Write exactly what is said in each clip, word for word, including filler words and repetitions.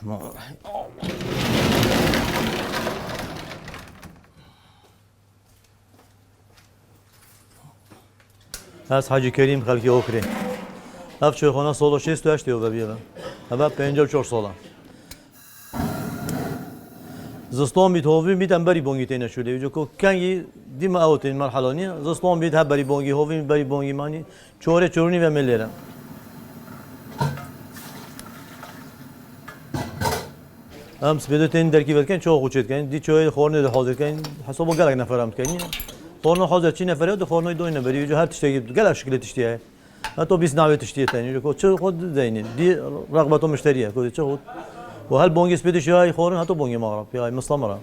Ez Hacî Kerîm, xelkê Okrê. Ev çayxane sala şêst û heştê ve bîye ve. Heve pêncî û çar sala. Zistan bît, hovîn bît, em berî bongî têne şûlê. Îco ku kengî dîme ew tên merhela niye. Zistan bît, he berî bongî, hovîn berî bongî manî. Çorê çorûnî ve me lêre. Em spêdê tên derkî vedikin, çoğu xwe çêdikin. Dî çoyê xornê de hazir kin. Hesaba gelek nefer em dikin. Xorna hazir çi nefer ya, di xornayê doyne berî. Îco her tiştekî, gelek şikilê tiştî ye. Heta bîst navê tiştî ye tenê. Îco çi xwe deynî. Dî rexbeto müşterî ye. Ku çi xwe. Û hel bongê spêdê şiyayî xorin, heta bongê mağrib. Ya, mislamira.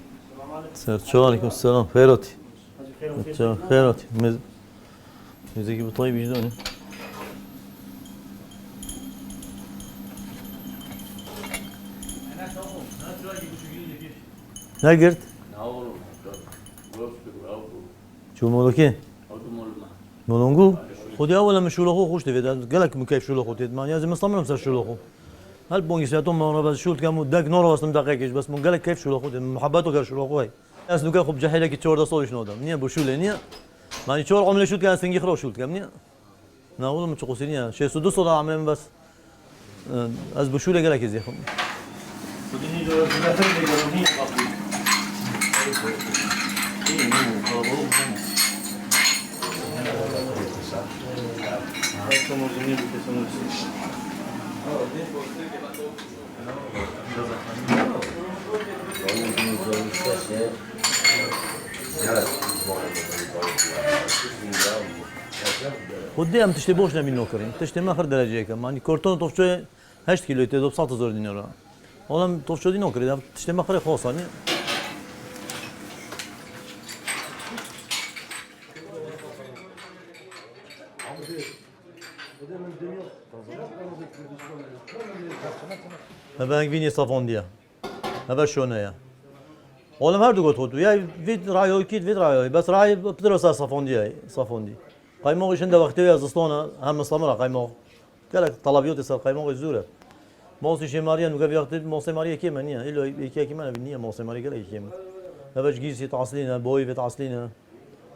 Ser, ço, aleykum selam. Xeyr hatî. Ço, xeyr hatî. Mez-, Mêzekî bi tayî wîjdanê. Negirt? Çû molokê? Molongu? Xwedî ewil min şûla xwe xweş divê de. Gelek min keyf şûla xwe têt. Man ya zimistan min ser şûla xwe. Hel bongî saeto min re bes şûl dikem û dek noro westim deqekê ji bes min gelek keyf şûla xwe têt. Muhabbeto ger şûla xwe hey. Ez nuke xwe bi cehêlekî çordeh salî şûl dam. Niye bu şûlê niye? Manî çor omlê şûl dikem, ez singî xira şûl dikem niye? Na oğlum, çi qusî niye? Şêst û du sala emrê min bes. Ez bi şûlê gelekî zêxim. Xwedê em tiştê boş nemîn nokirin. Tiştê me xir dereceyeke. Manî korton tofçoyê heşt kîloyê tê do sed hezar dînara. Oğlum tofço dî nokirê. Tiştê me xirê xosa niye. Hebe engvînê safon diye. Hebe şone ya. Oğlum her du got xwe tu. Ya vît rayo kît, vît rayo. Bes ray pidro ser safon diye. Safon diye. Qaymoq işin de vakti ya zistona. Hem ıslamıra qaymoq. Gelek talabiyotê ser qaymoqê zûr e. Mosê şêmariye nuke vextê mosê mariyê kêm e niye. Îlo yekî yekî me niye mosê mariyê gelek kêm e. Heve ji gîsî taslî ne, boyî vê taslî ne.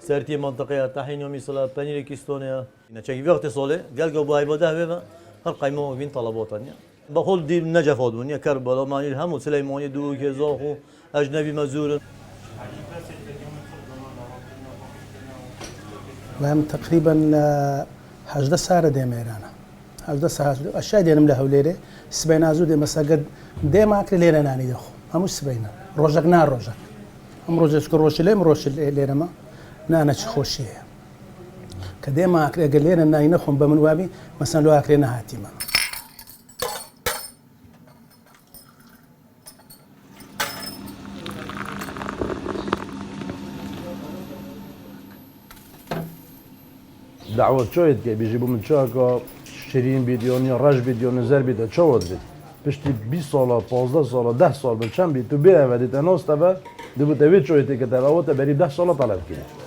Sertiyê mantiqê ye, tehîn ya mîsila, penîrê kîstone ye. Yine çekî vextê solê, gel go bu ayva deh vê ve, her qaymoq vîn talabota niye. Bexol dî necef odun, niye Kerbela, manî hemû Sileymaniyê, Dûkê, Zaxo, ecnebî me zûr in. Ve em teqrîben li hejdeh sare dêm êrana. Hejdeh sare, aşağı diyelim li Hewlêrê, sibeyna zû dê mesela ged dêm akre lêre nanî de xo. Hemû sibeyna. Rojek na rojek. Em rojek ku roşi lê, em roşi lê, lêre ma. Na ne çi xoşî ye. Ke dêm akre ge lêre nayî nexwim be min wabî, mesela lo akre nehatî me. Dawet çawa dike, bêjî bo min çaka şirîn bît, yan ya reş bît, yan zer bît, çawa dibît? Piştî bîst sala, pazdeh sala, deh sal bin çend bît, tu bê eve dî te nas te be, dibû te vê çawa tê ke te ve, te berî deh sala taleb kirî.